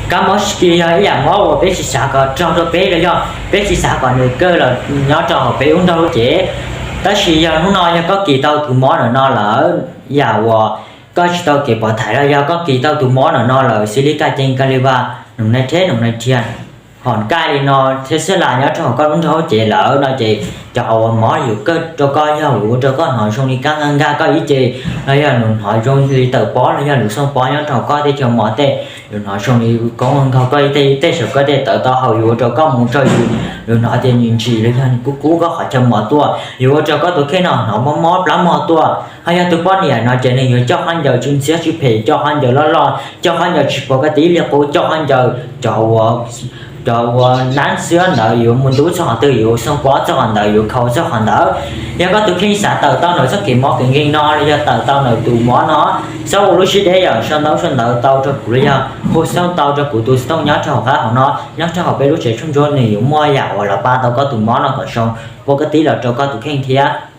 Kab mob Zika yog ib yam mob uas peb tsis xav kom raug rau peb los yog peb tsis xav kom nws kawg los nyob rau hauv peb lub nroog lub cev. Tab sis yog hnub no yog koj kis tau tus mob ntawm no lawm, yam uas koj tsis tau kev pov thaiv los yog koj kis tau tus mob ntawm no lawm, xws li kaj cees, kaj li vas, num nai theb, num nai thiaj, hom kaj li no thiab xwb las nyob rau hauv koj lub nroog lub cev lawm no ces cov uas mob yuav kawg rau koj yog yuav ua rau koj hnov zoo li kab nkag nkag koj ib ce, los yog nws hnov zoo li tawm pob los yog lus xooj pob nyob rau hauv koj tej chaw mos tej, yuav hnov zoo li koob nkaug koj ib tej ib tej saum koj tej tawv tau haus yuav ua rau koj mus rau yus, yuav hnov tias nws ntsim los yog nws kub kub koj qhov chaw mos tuaj, yuav ua rau koj tus kheej no hnov mob mob plab mog tuaj. Ho yog tus poj niam no ces nws yuav coj khaub ncaws tsis ntxhiab tsis phem, coj khaub ncaws loj loj, coj khaub ncaws tsis pom koj tib li qub, coj khaub ncaws cov uas cov uas nab xiab ntawd yuav mus ntub txog qhov twg, yuav ua xooj pob txog qhov ntawd, yuav khau txog qhov ntawd. Yog koj tus kheej xav tawm tau ntawm txoj kev mob kev nkeeg no los yog tawm tau ntawm tus mob no, xob ua lub sib deb yom, sau ntawv sau ntawv tau rau kuv los yog hu xov tau rau kuv tus xov tooj nyob rau hauv qab hauv no, nyob rau hauv peb lub tsev tshuaj ntsuab nws yuav muaj yam uas los pab tau koj tus mob no kom zoo, pom koj tib los rau koj tus kheej thiab.